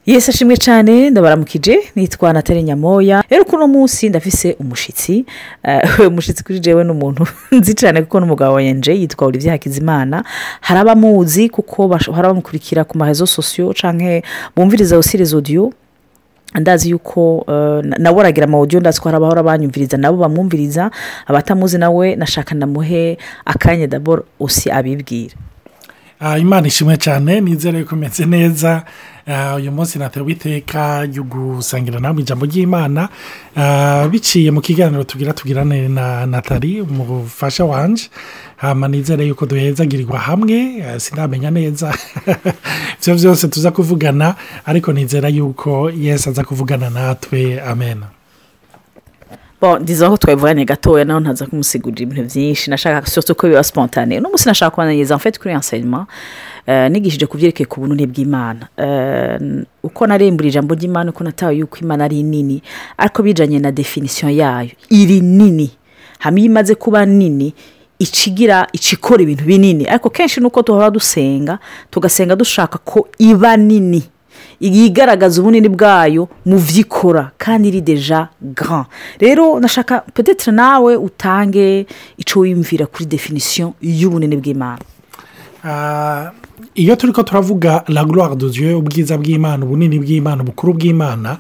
Yesu ashimwe cyane. Ndabaramukije, nitwa Nathalie Nyamoya. Rero kuno munsi ndafise umushitsi, umushitsi kuri jewe n'umuntu nzi cyane kuko n'umugabo wanje yitwa Olivier Hakizimana. Hari abamuzi kuko hari abamukurikira ku ma réseaux sociaux canke bumviriza aussi les audios. Ndazi yuko nawe aragira ama audio, ndazi ko hari abahora banyumviriza nabo bamwumviriza. Abatamuzi nawe nashaka ndamuhe akanya d'abord aussi abibwira. Imana ishimwe cyane, nizere ko umeze neza. Uyu munsi natewe iteka ryo gusangira namwe ijambo ry'Imana biciye mu kiganiro tugira tugirane na Nathalie, umufasha wanje. Hama nizere yuko duhezagirirwa hamwe. Sinamenya neza ibyo byose tuza kuvugana, ariko nizera yuko Yesu aza kuvugana natwe. Amen. Bon, disons ko twabivuganye gatoya, naho ntaza kumusigurira ibintu byinshi. Nashaka surtout ko biba spontané. Uno munsi nashaka kubandaniriza en fait kuri enseignement nigishije ku byerekeye ku bunini bw'Imana. Uko narembura ijambo ry'Imana, uko natawe yuko Imana ari nini, ariko bijanye na définition yayo iri nini. Hamwe iyo imaze kuba nini, icigira icikora ibintu binini, ariko kenshi nuko duhora dusenga, tugasenga dushaka ko iba nini, yigaragaza ubunini bwayo mu vyikora kandi iri déjà grand. Rero nashaka peut-être nawe utange ico wiyumvira kuri définition y'ubunini bw'Imana. Iyo turi ko turavuga la gloire de Dieu, ubwiza bw'Imana, ubunini bw'Imana, ubukuru bw'Imana,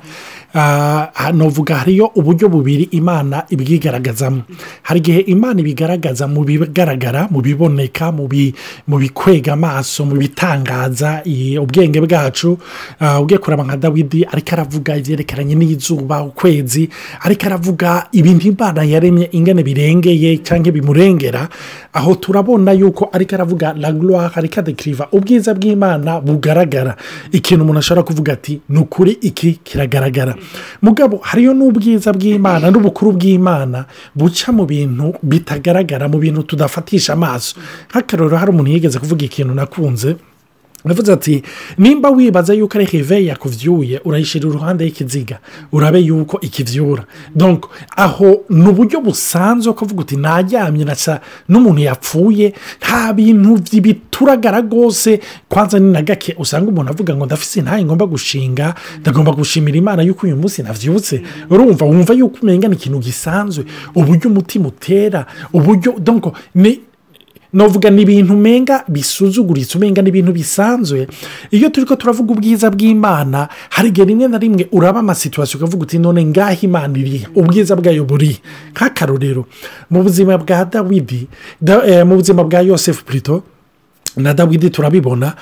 novuga hariyo uburyo bubiri Imana ibwigaragazamo. Hari igihe Imana ibigaragaza mu bigaragara, mu biboneka, mu bikwega amaso, mu bitangaza ubwenge bwacu. Ugiye kuraba nka Dawidi ariko aravuga ibyerekeranye n'izuba, ukwezi, ariko aravuga ibintu Imana yaremye ingene birengeye cyangwa bimurengera, aho turabona yuko ariko aravuga la gloire, ariko adekiriva ubwiza bw'Imana bugaragara, ikintu umuntu ashobora kuvuga ati: "Ni ukuri iki kiragaragara." Mugabo hariyo n'ubwiza bw'Imana n'ubukuru bw'Imana buca mu bintu bitagaragara, mu bintu tudafatisha amaso. Nk'akarorero, hari umuntu yigeze kuvuga ikintu nakunze. Yavuze ati: "Nimba wibaza yuko ari réveil yakuvyuye, urayishyira uruhande y'ikiziga urabe yuko ikivyura." Donc aho ni uburyo busanzwe kuvuga uti: "Naryamye nasa n'umuntu yapfuye." Nta bintu bituragara rwose. Kwanza ni na gake usanga umuntu avuga ngo: "Ndafise intahe ngomba gushinga, ndagomba gushimira Imana yuko uyu munsi navyutse." Urumva, wumva yuko umenga ni ikintu gisanzwe, uburyo umutima utera, uburyo, donc ni novuga ni ibintu umenga bisuzuguritse, umenga ni ibintu bisanzwe. Iyo turi ko turavuga ubwiza bw'Imana, hari igihe rimwe na rimwe uraba ama situations ukavuga uti: "None ngaho Imana iri, ubwiza bwayo buri?" Nk'akarorero, mu buzima bwa Dawidi, mu buzima bwa Yosefu plutôt, na Dawidi turabibona.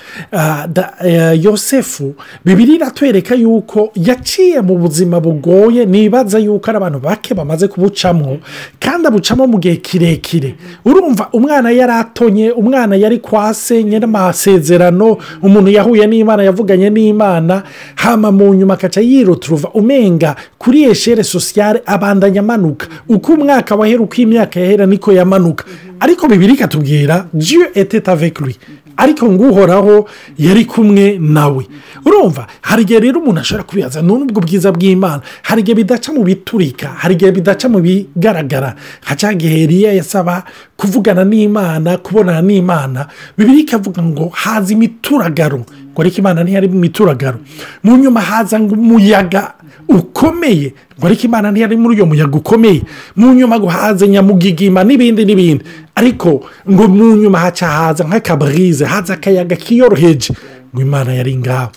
Yosefu, Bibiri iratwereka yuko yaciye mu buzima bugoye, nibaza yuko ari abantu bake bamaze kubucamo, kandi abucamo mu gihe kirekire. Urumva, umwana yari atonye, umwana yari kwase n'amasezerano, umuntu yahuye n'Imana, yavuganye n'Imana, hama mu nyuma akaca yiroturuva umenga kuri échelle sociale abandanya amanuka. Uko umwaka wahera, uko imyaka yahera, niko yamanuka. Ariko Bibiri ikatubwira: "Dieu était avec lui", ariko ngo Uhoraho yari kumwe nawe. Urumva, hari igihe rero umuntu ashobora kubibaza: none ubwo bwiza bw'Imana? Hari igihe bidaca mu biturika, hari igihe bidaca mu bigaragara, nka cya gihe Eliya yasaba kuvugana n'Imana, kubonana n'Imana. Bibiri ikavuga ngo haza imituragaro, ngo ariko Imana ntiyari mu mituragaro. Mu nyuma haza ngo umuyaga ukomeye, ngo ariko Imana ntiyari muri uyo muyaga ukomeye. Mu nyuma ngo haza nyamugigima n'ibindi n'ibindi, ariko ngo mu nyuma haca haza nk'akaburize, haza akayaga kiyoroheje, ngo Imana yari ngaho.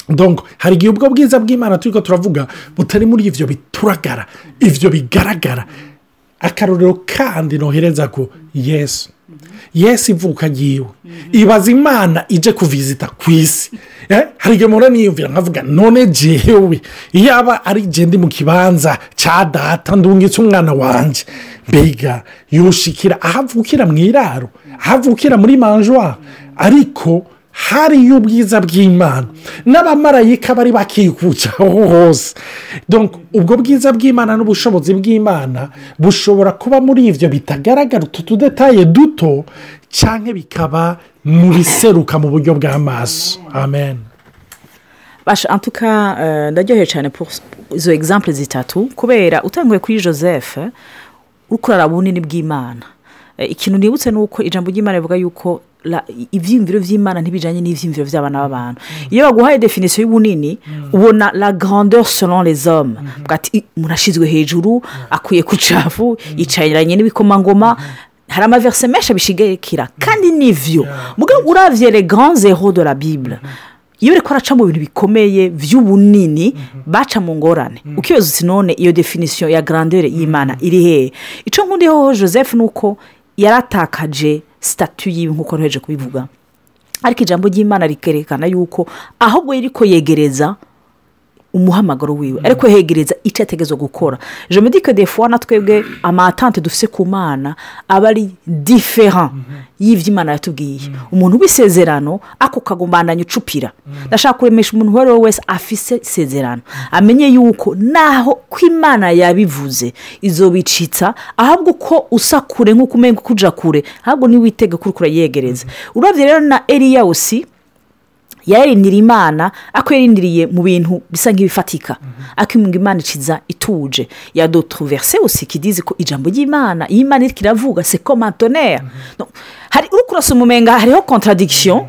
Donc hari igihe ubwo bwiza bw'Imana turi ko turavuga butari muri ibyo bituragara, ibyo bigaragara. Akarorero kandi nohereza ko Yesu, Yesu ivuka ryiwe, ibaza Imana ije kuvizita ku isi. Hari igihe mpora niyumvira nkavuga: "None jewe yaba ari je ndi mu kibanza cya data, ndungitse umwana wanjye, mbega yoshikira aho avukira mu iraro, aho avukira muri mangeoire?" Ariko hariyo ubwiza bw'Imana n'abamarayika bari bakikuca aho hose. Donc ubwo bwiza bw'Imana n'ubushobozi bw'Imana bushobora kuba muri ibyo bitagaragara, utu tu détails duto, cyangwa bikaba mu biseruka mu buryo bw'amaso. Amen. Basha, en tout cas ndaryohewe cyane pour izo exemple zitatu, kubera utanguye kuri Joseph, uri kurara bunini bw'Imana. Ikintu nibutse ni uko ijambo ry'Imana rivuga yuko Ivyiyumviro vy'Imana ntibijanye n'ivyiyumviro vy'abana b'abantu. Iyo baguhaye définition y'ubunini, ubona la grandeur selon les hommes. Uvuga ati: "Umuntu ashizwe hejuru, akwiye ku cafu, yicaranye n'ibikomangoma." Hari ama versets menshi abishigikira, kandi nivyo. Mugabo uravye les grands héros de la Bible, iyo uriko araca mu bintu bikomeye vy'ubunini, baca mu ngorane. Ukibaza uti: "None iyo définition ya grandeur y'Imana iri hehe?" Ico nkundiho Joseph ni uko yaratakaje statut yiwe, nk'uko ntuheje kubivuga, ariko ijambo ry'Imana rikerekana yuko ahubwo iriko yegereza umuhamagaro wiwe, ariko yegereza icyo ategerezwa gukora. Je me dis que des fois na twebwe ama attentes dufise ku Mana aba ari différent y'ibyo Imana yatubwiye. Umuntu w'isezerano ako kagumbandanya ucupira. Ndashaka kuremesha umuntu uwo ari we wese afise isezerano, amenye yuko naho ko Imana yabivuze izobicitsa, ahubwo ko usa kure nk'uko umenga kuja kure, ahubwo niwitege kuri kurayegereza. Urabye rero na Eliya aussi yarindiriye Imana, ako yarindiriye mu bintu bisa nk'ibifatika, ariko Imana iciza ituje. Y a d'autres versets aussi qui disent ko ijambo ry'Imana, iyo Imana iriko iravuga, c'est comme un tonnerre. Donc, hari uriko urasoma umenga hariho contradiction.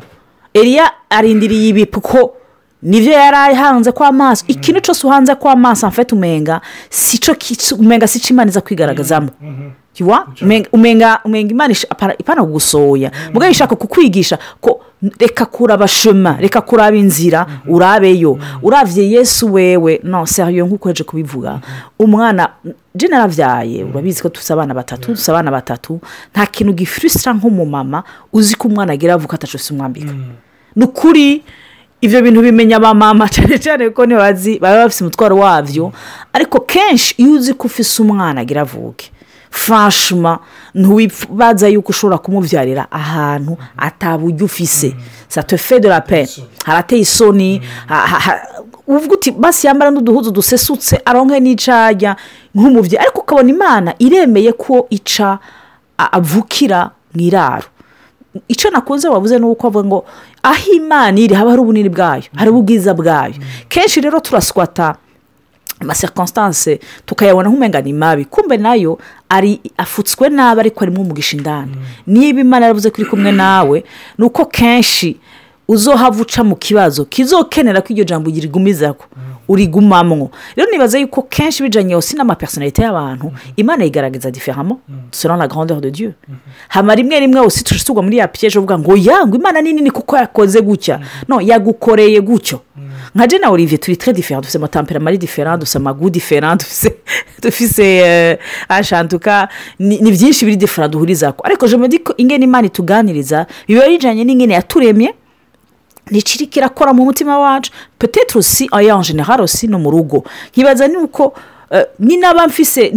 Eliya arindiriye ibi kuko nibyo yari ahanze ko amaso. Ikintu cyose uhanze ko amaso, en fait, umenga sico umenga sico Imana iza kwigaragazamo. Tu vois? Umenga Imana ipana kugusoya, mugabo ishaka kukwigisha ko reka kuraba chemin, reka kuraba inzira, urabeyo. Uravye Yesu wewe, non, sérieux, nk'uko yaje kubivuga umwana, je naravyaye, urabizi ko dufise abana batatu, dufise abana batatu. Nta kintu gifrustra nk'umumama uzi ko umwana agira avuka ataco umwambika. Ni ukuri, ibyo bintu bimenya abamama cyane cyane, kuko ntibazi baba bafite umutwaro wabyo. Ariko kenshi iyo uzi ko ufise umwana agira avuke, franchement, ntiwibaza yuko ushobora kumubyarira ahantu ataburyo ufise. Ça te fait de la peine, harateye isoni. Uvuga uti: "Basi yambara n'uduhuzu dusesutse, aronke n'icajya nk'umubyeyi." Ariko ukabona Imana iremeye ko ica avukira mu iraro. Icyo nakunze wabuze ni uko avuga ngo aho Imana iri haba hari ubunini bwayo, hari ubwiza bwayo. Kenshi rero turaswata ama circonstances, tukayabona nk'umenga ni mabi, kumbe nayo ari afutswe nabi, ariko harimo umugisha indani. Niba Imana yaravuze ko iri kumwe nawe, ni uko kenshi uzohava uca mu kibazo kizokenera ko iryo jambo urigumizako, urigumamwo. Rero nibaza yuko kenshi bijanye aussi n'ama personnalités y'abantu, Imana yigaragaza différemment selon la grandeur de Dieu. Hama rimwe rimwe aussi tugwa muri ya piège uvuga ngo ya ngo Imana ni nini kuko yakoze gutya. No yagukoreye gutyo. Nka je na Olivier turi très différents, dufise ama tempéraments ari différents, dufise ama goûts différents, dufise ashantuka ni byinshi biri différent duhurizako. Ariko je me dis ko ingene Imana ituganiriza biba bijanye n'ingene yaturemye, nticirika irakora mu mutima wacu, peut-être aussi aya en général aussi no mu rugo. Nkibaza ni uko ni naba mfise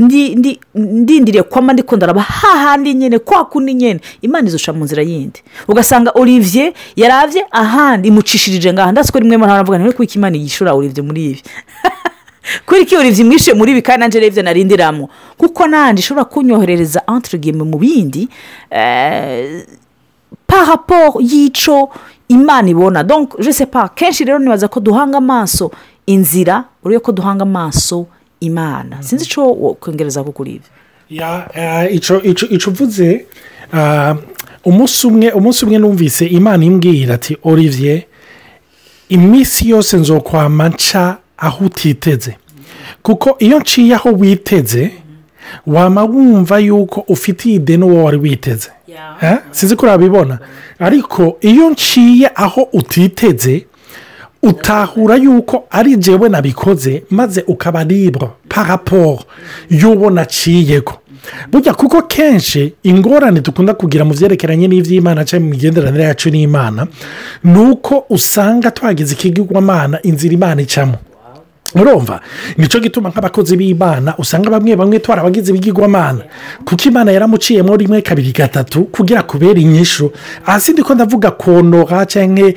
ndindiriye kwama ndiko ndaraba hahandi nyine, kwa kundi nyine, Imana izuca mu nzira yindi, ugasanga Olivier yaravye ahandi, imucishirije ngaha. Ndazi ko rimwe muri aravuga nti: "Kuko Imana yishura Olivier muri ibi, kubera iki Olivier mwishe muri ibi?" Kandi nanjye rero narindiramo, kuko nanjye ishobora kunyoherereza entre guillemets mu bindi par rapport y'ico Imana ibona. Donc je sais pas, kenshi rero nibaza ko duhanga amaso inzira uriyo ko duhanga amaso Imana. Sinzi icyo kongereza ko kuri ibyo. Ya, ico uvuze, umunsi umwe numvise Imana imbwira ati: "Olivier, iminsi yose nzokwama nca aho utiteze, kuko iyo nciye aho witeze wama wumva yuko ufitiye ideni uwo wari witeze." Eh? Sinzi ko urabibona, ariko iyo nciye aho utiteze, utahura yuko ari jewe nabikoze, maze ukaba libre par rapport y'uwo naciyeko. Burya kuko kenshi ingorane dukunda kugira mu byerekeranye n'iby'Imana cyangwa mu migenderanire yacu n'Imana, ni uko usanga twagize ikigirwamana inzira Imana icamo. Urumva, nicyo gituma nk'abakozi b'Imana usanga bamwe bamwe twarabagize ibigirwamana, kuko Imana yaramuciyemo rimwe, kabiri, gatatu kugira kubera inyishu. Aha si ko ndavuga konora cyangwa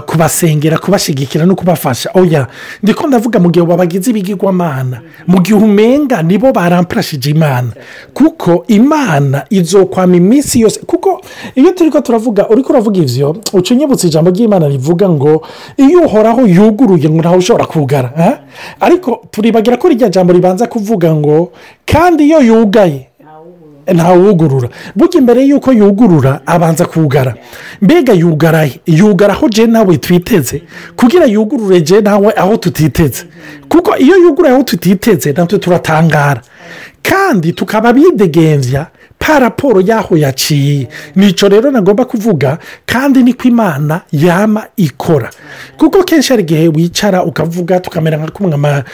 kubasengera, kubashyigikira no kubafasha, oya. Ndiko ndavuga mu gihe wabagize ibigirwamana, mu gihe umenga nibo baramparashije Imana, kuko Imana izokwama iminsi yose. Kuko iyo turi ko turavuga, uri kuravuga ibyo, uca unyibutsa ijambo ry'Imana rivuga ngo iyo Uhoraho yuguruye ngo ntawe ushobora kugara, eh? Ariko turibagira ko rirya jambo ribanza kuvuga ngo kandi iyo yugaye. Ntawugurura. Burya imbere y'uko yugurura abanza kugara. Mbega yugara he? Yugara aho je nawe twiteze, kugira yugurure je nawe aho tutiteze, kuko iyo yugura aho tutiteze natwe turatangara kandi tukaba bidegembya par rapport y'aho yaciye. Nicyo rero nagomba kuvuga, kandi niko Imana yama ikora, kuko kenshi hari igihe wicara ukavuga, tukamera nka kumwe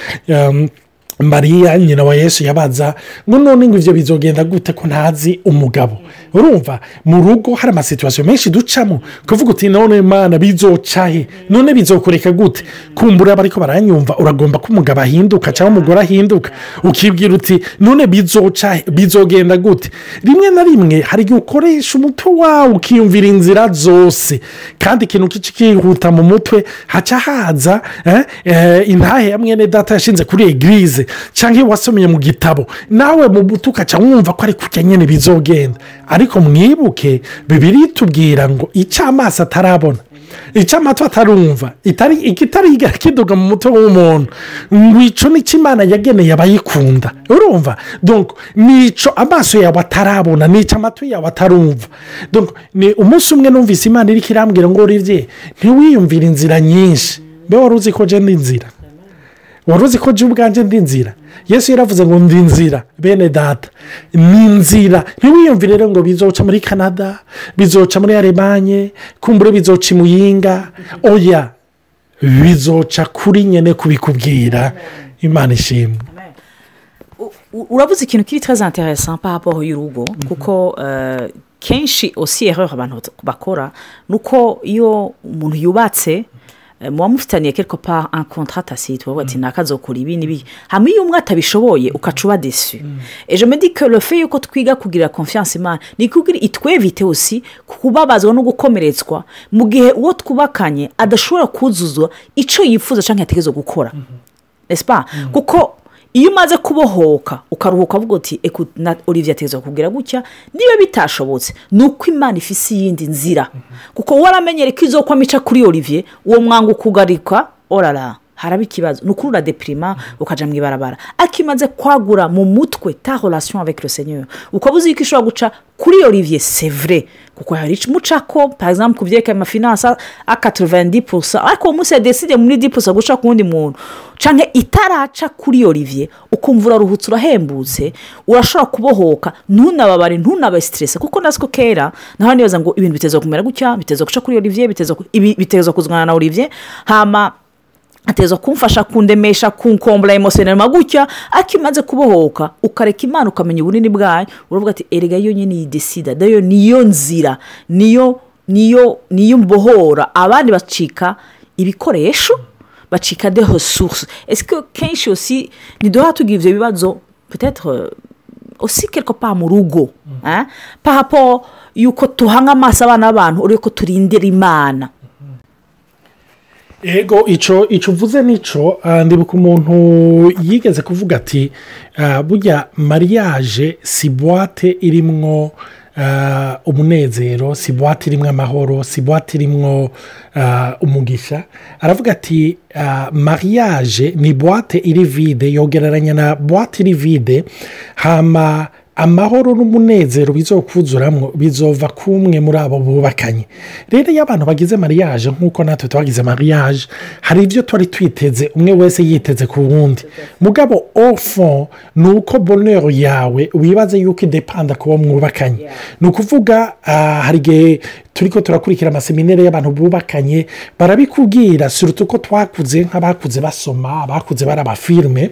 Mariya nyina wa Yesu yabaza ngo: "None ngo ibyo bizogenda gute ko ntazi umugabo?" Urumva, mu rugo hari ama situations menshi ducamo, kuvuga uti: "None Imana, bizoca he? None bizokureka gute?" Kumbura bariko baranyumva, uragomba ko umugabo ahinduka cyangwa umugore ahinduka, ukibwira uti: "None bizoca he? Bizogenda gute?" Rimwe na rimwe hari igihe ukoresha umutwe wawe, ukiyumvira inzira zose, kandi ikintu kikihuta mu mutwe haca haza intahe ya mwene data yashinze kuri église cyangwa wasomye mu gitabo, nawe mu mutwe ukaca wumva ko ari kujya nyine bizogenda. Ariko mwibuke, Bibiliya itubwira ngo icyo amaso atarabona, icyo amatwi atarumva, ikitari kiduga mu mutwe w'umuntu, ngo icyo nicyo Imana yageneye abayikunda. Urumva, nicyo amaso yawe atarabona, nicyo amatwi yawe atarumva. Ni umunsi umwe numvise Imana iri kirambwira ngo: "Olivier, ntiwiyumvire inzira nyinshi. Mbe wari uzi ko ndi inzira? Wari uzi ko ubwanjye ndi inzira?" Yesu yaravuze ngo: "Ndi inzira." Bene data, ni inzira. Ntiwiyumvire rero ngo bizoca muri Canada, bizoca muri Alemanye, kumbure bizoca i Muyinga. Oya, bizoca kuri nyine kubikubwira. Imana ishimwe. Uravuze ikintu kiri très intéressant par rapport y'urugo, kuko kenshi aussi erreur abantu bakora ni uko iyo umuntu yubatse, muba mufitaniye quelque part un contrat tacite, bavuga ati: "Nakazokora ibi n'ibi." Hanyuma iyo umwe atabishoboye, ukaca uba déçu. Et je me dis que le fait yuko twiga kugira confiance Imana ni kugira itwevite aussi kubabazwa no gukomeretswa mu gihe uwo twubakanye adashobora kuzuzwa icyo yifuza cyangwa yategerezwa gukora, n'est-ce pas? Kuko iyo umaze kubohoka, ukaruhuka, uvuga uti: "Na Olivier ategerezwa kubwira gutya, niba bitashobotse ni uko Imana ifise iyindi nzira." Kuko waramenyere ko izo kwamica kuri Olivier, uwo mwanga ukugarika, orara haraba ikibazo, ni ukuri uradepirima, ukajya mu ibarabara. Ariko iyo umaze kwagura mu mutwe ta relation avec le Seigneur, ukaba uzi ko ishobora guca kuri Olivier, c'est vrai, kuko hari mucako par exemple ku byerekeye ama finances à 90%, ariko uwo munsi yadeside muri 10% guca ku wundi muntu, cyangwa itaraca kuri Olivier, ukumva uraruhutse, urahembutse, urashobora kubohoka, ntunababare, ntunabe stressé. Kuko natwe kera naho nibaza ngo ibintu biteza kumera gutya, biteza guca kuri Olivier, biteza kuzwana na Olivier, hama ateza kumfasha, kundemesha, kunkombora émotionnellement gutya. Ariko iyo umaze kubohoka, ukareka Imana, ukamenya ubunini bwayo, uravuga ati: "Erega yo nyine yidesida dayo, niyo nzira, niyo mbohora." Abandi bacika ibikoresho, bacika des ressources. Est-ce que kenshi aussi ntiduhora tugira ibyo bibazo, peut-être aussi quelque part mu rugo, hein? Par rapport yuko tuhanga amaso abana b'abantu, urebe ko turindira Imana. Ego, icyo uvuze nicyo. Ndibuka umuntu yigeze kuvuga ati: "Burya mariage si boîte irimwo umunezero, si boîte irimwo amahoro, si boîte irimwo umugisha." Aravuga ati: "Mariage ni boîte iri vide, yogereranya na boîte iri vide, hama amahoro n'umunezero bizokuzuramwo bizova kumwe muri abo bubakanye." Rero iyo abantu bagize mariage, nk'uko natwe twagize mariage, hari ibyo twari twiteze, umwe wese yiteze ku wundi. Mugabo au fond ni uko bonheur yawe wibaze yuko idepanda ku bo mwubakanye. Ni ukuvuga, hari igihe turi ko turakurikira ama séminaires y'abantu bubakanye, barabikubwira, surtout ko twakuze nk'abakuze basoma, abakuze baraba films,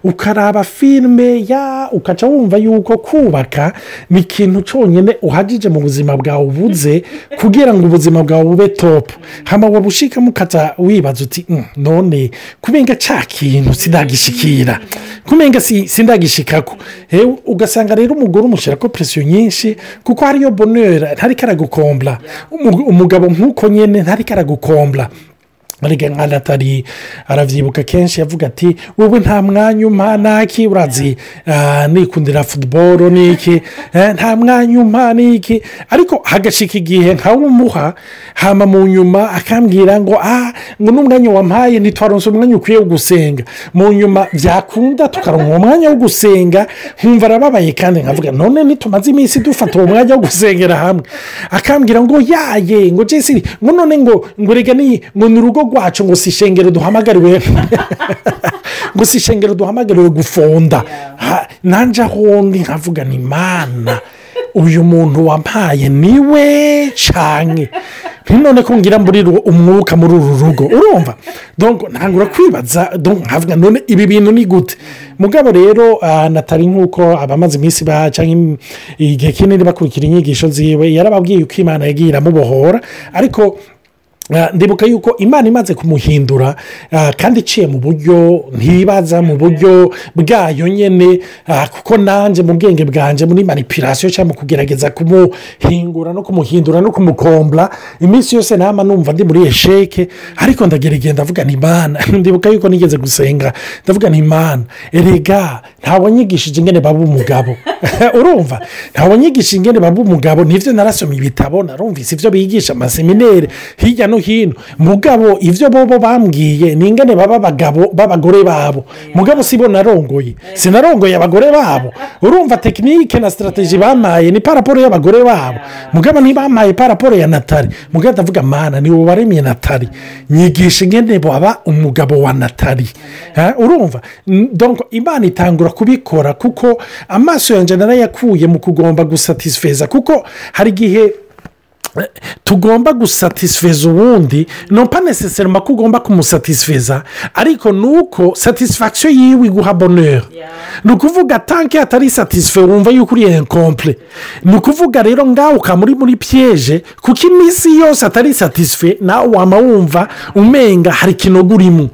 ukaraba film ya ukaca wumva yuko kubaka ni ikintu cyonyine uhagije mu buzima bwawe ubuze kugira ngo ubuzima bwawe bube top. Hano waba ushikamo ukaza wibaza uti: "None kubenga cya kintu sindagishikira, kumenga sindagishikako?" Ugasanga rero umugore umushyira ko pression nyinshi, kuko hariyo bonheur ntariko aragukombla, umugabo nk'uko nyine ntariko aragukombla. Ariko nka Natali aravyibuka, kenshi yavuga ati: "Wowe nta mwanya umpa naki, urazi nikundira football niki, nta mwanya umpa niki." Ariko hagashika igihe nkawumuha, hama mu nyuma akambwira ngo ngo n'umwanya wampaye ntitwaronse umwanya ukwiye wo gusenga. Mu nyuma byakunda tukaronka uwo mwanya wo gusenga, nkumva arababaye, kandi nkavuga: "None nitumaze iminsi dufata uwo mwanya wo gusengera hamwe?" Akambwira ngo yaye, ngo jesi, ngo none ngo rega ni ngo ni urugo rwacu, ngo si ishengero duhamagariwe, ngo si ishengero duhamagariwe gufonda. Nanjye aho ndi nkavuga: "Ni Mana, uyu muntu wampaye niwe canke none ko ngira muri umwuka muri uru rugo?" Urumva, donc ntangura kwibaza, donc nkavuga: "None ibi bintu ni gute?" Mugabo rero Natali, nk'uko abamaze iminsi cyangwa igihe kinini bakurikira inyigisho ziwe, yarababwiye uko Imana yagiye iramubohora. Ariko ndibuka yuko Imana imaze kumuhindura, kandi iciye mu buryo ntibaza, mu buryo bwayo nyine, kuko nanjye mu bwenge bwanjye, muri manipulation cyangwa mu kugerageza kumuhingura no kumuhindura no kumukombla, iminsi yose nama numva ndi muri échec. Ariko ndagerageza, ndavuga ni Imana. Ndibuka yuko nigeze gusenga, ndavuga ni Imana: "Erega ntawanyigishije ingene baba umugabo." Urumva, ntawanyigishije ingene baba umugabo. Nibyo, narasomye ibitabo, narumvise ibyo bigisha ama séminaires hirya no hino, mugabo ibyo bobo bambwiye ni ingene baba abagabo b'abagore babo, mugabo si bo narongoye, sinarongoye abagore babo. Urumva, technique na stratégie bamaye ni par rapport y'abagore babo, mugabo ntibamaye par rapport ya Natali. Mugabo ndavuga: "Mana, ni wowe waremye Natali, nyigisha ingene baba umugabo wa Natali." Urumva, donc Imana itangura kubikora, kuko amaso yanjye narayakuye mu kugomba gusatisfeza, kuko hari igihe tugomba gusatisfeza uwundi, non pas nécessairement ko ugomba kumusatisfeza, ariko ni uko satisfaction yiwe iguha bonheur. Ni ukuvuga, tant que atari satisfait, wumva yuko uri incomplet. Ni ukuvuga rero ngaho ukaba muri piège, kuko iminsi yose atari satisfait, nawe waba wumva umenga hari ikinogo urimo.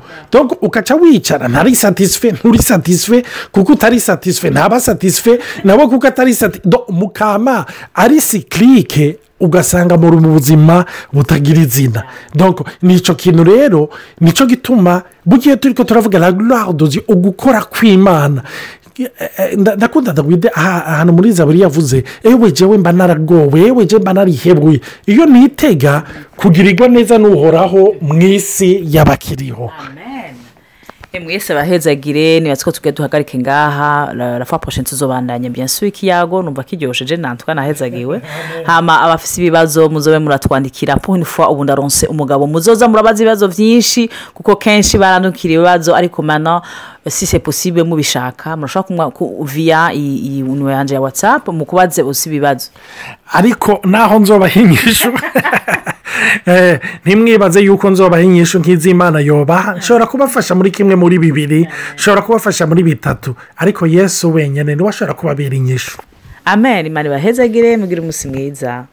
Ugaca wicara, ntari satisfait, nturi satisfait, kuko utari satisfait ntaba satisfait nawe, kuko atari satisfait, mukama ari cyclique, ugasanga muri mu buzima butagira izina. Ni icyo kintu rero, nicyo gituma bugiye turi ko turavuga la gloire de Dieu, ugukora kw'Imana. Ndakunda Dawide ahantu muri Zaburi yavuze: "Ewe jewe mba naragowe, ewe jewe mba narihebuye, iyo nitega kugirirwa neza n'Uhoraho mu isi y'abakiriho." Mwese bahezagire. Niba two tugiye duhagarike ngaha, la fois prochaine tuzobandanya bien sûr ikiyago, numva kiryosheje nantwa nahezagiwe. Hama abafise ibibazo muzobe muratwandikira. Pour une fois ubu ndaronse umugabo, muzoza murabaza ibibazo byinshi, kuko kenshi barandukira ibibazo. Ariko maintenant, si c'est possible, mubishaka, murashobora kumwa via iyi nimero yanje ya WhatsApp mukubaze usi ibibazo. Ariko naho nzobaha inyishu, ntimwibaze yuko nzobaha inyishu nk'iz'Imana yobaha. Nshobora kubafasha muri kimwe muri bibiri, nshobora kubafasha muri bitatu, ariko Yesu wenyine niwe ashobora kubabera inyishu. Amen. Imana ibahezagire, mugire umunsi mwiza.